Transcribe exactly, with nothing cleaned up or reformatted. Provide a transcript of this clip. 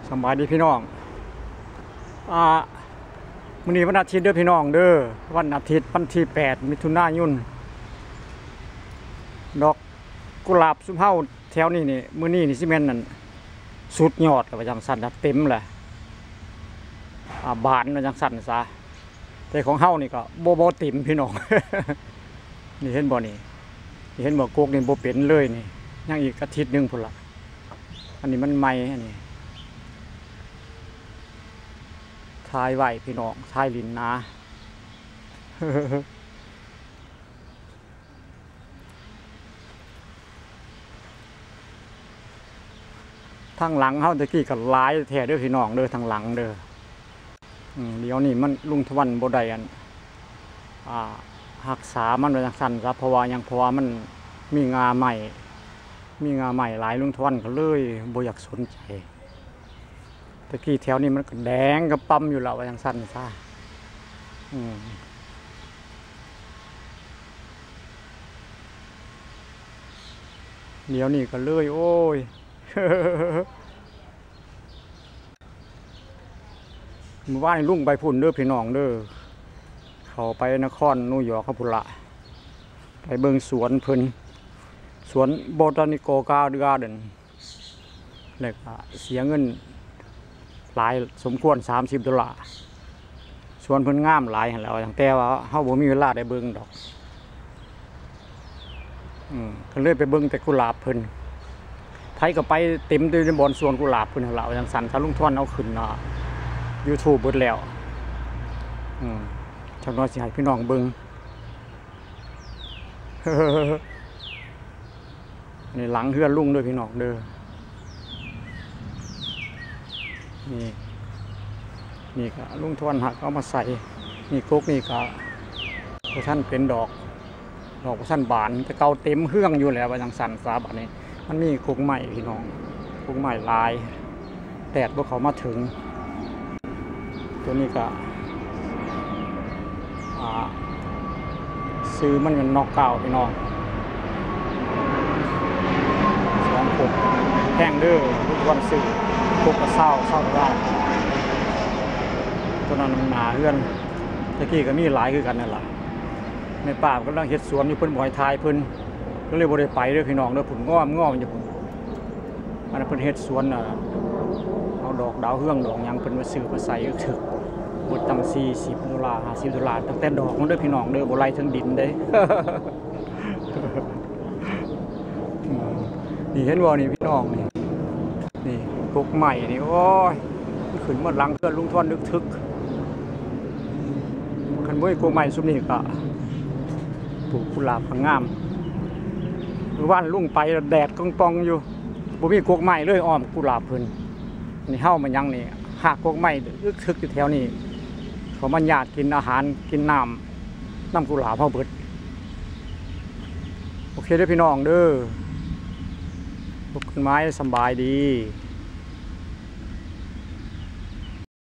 สำบายดีพี่น้อง อ่า มื้อนี้วันอาทิตย์เด้อพี่น้องเด้อ วันอาทิตย์วันที่แปดมิถุนายน ดอกกุหลาบซุมเฮาแถวนี้นี่ มื้อนี้นี่สิแม่นนั่น สุดยอดแล้วว่าจั่งซั้นนะ เต็มแหละ อ่า บานว่าจั่งซั้นซะ แต่ของเฮานี่ก็บ่ บ่เต็มพี่น้อง นี่เห็นบ่นี่ นี่เห็นบ่ กกนี่บ่เป็นเลยนี่ ยังอีกอาทิตย์หนึ่งพุ้นละ อันนี้มันใหม่ อันนี้ ถ่ายไว้พี่น้อง ถ่ายหลิ้นนา ทางหลังเฮาตะกี้ก็หลายแท้เด้อพี่น้องเด้อ ทางหลังเด้อ อืม เดี๋ยวนี้มันลุงทวันบ่ได้อัน อ่า รักษามันไว้จั่งซั้นซะ เพราะว่าหยัง เพราะว่ามันมีง่าไม้ มีง่าไม้หลาย ลุงทวันก็เลยบ่อยากสนใจ ตะกี้แถวนี้มันก็แดงกำปำอยู่แล้วว่าจั่งซั้นซะ อืม เดี๋ยวนี้ก็เลย โอ้ย มื้อวานนี้ลุงไปพุ้นเด้อพี่น้องเด้อ เข้าไปนครนิวยอร์กครับพุ้นละ ไปเบิ่งสวนเพิ่น สวน Botanical Garden แล้วก็เสียเงินหลายสมควร สามสิบดอลลาร์ สวนเพิ่นงามหลายหั้นแหล้ว ตั้งแต่ว่าเฮาบ่มีเวลาได้เบิ่งดอก อืม ก็เลยไปเบิ่งแต่กุหลาบเพิ่น ไผก็ไปเต็มอยู่ในบ่อนสวนกุหลาบเพิ่นหั้นล่ะ ว่าจั่งซั้น ถ้าลุงทวนเอาขึ้น อ่า YouTube เบิดแล้ว อืม จักหน่อยสิให้พี่น้องเบิ่ง นี่หลังเฮือนลุงเด้อพี่น้องเด้อ นี่ นี่ก็ลุงทวนหักเอามาใส่ นี่กกนี่ก็บ่ทันเป็นดอก ดอกบ่ทันบาน แต่เก่าเต็มเฮืองอยู่แล้วว่าจั่งซั้นซะ บัดนี้ มันมีกกไม้พี่น้อง กกไม้หลาย แดดบ่เข้ามาถึง ตัวนี้ก็ อ่า ซื้อมันเป็นนอกเก่าพี่น้อง สองกก แพงเด้อ ทุกวันซื้อ กกละซาว ซาวดอลลาร์ ตัวนั้นมันหน้าเฮือน ตะกี้ก็มีหลายคือกันนั่นล่ะ แม่ป้าเพิ่นกำลังเฮ็ดสวนอยู่ เพิ่นบ่ให้ถ่ายเพิ่น ก็เลยบ่ได้ไปเด้อพี่น้องเด้อ พุ้นงอมงอมอยู่พุ้น อันนั้นเพิ่นเฮ็ดสวนน่ะ เอาดอกดาวเฮืองดอกหยังเพิ่นมาซื้อมาใส่ก็ถึก เบิดตั้งสี่สิบดอลลาร์ ห้าสิบดอลลาร์ ตั้งแต่ดอกมันเด้อพี่น้องเด้อ บ่ไล่ถึงดินเด้ นี่เห็นบ่นี่พี่น้องนี่ นี่กกไม้นี่ โอ้ย มันขึ้นมาหลังเฮือนลุงทวนนึกถึก คันบ่มีกกไม้ซุมนี้ก็ปลูกกุหลาบก็งาม มื้อวานลุงไปแล้วแดดกองปองอยู่ บ่มีกกไม้เลยอ้อมกุหลาบเพิ่น นี่เฮามาหยังนี่ หากกกไม้อึกทึกอยู่แถวนี้ เขามาหยาดกินอาหารกินน้ำ นำกุหลาบเฮาเบิด โอเคเด้อพี่น้องเด้อ พบกันใหม่ สำบายดี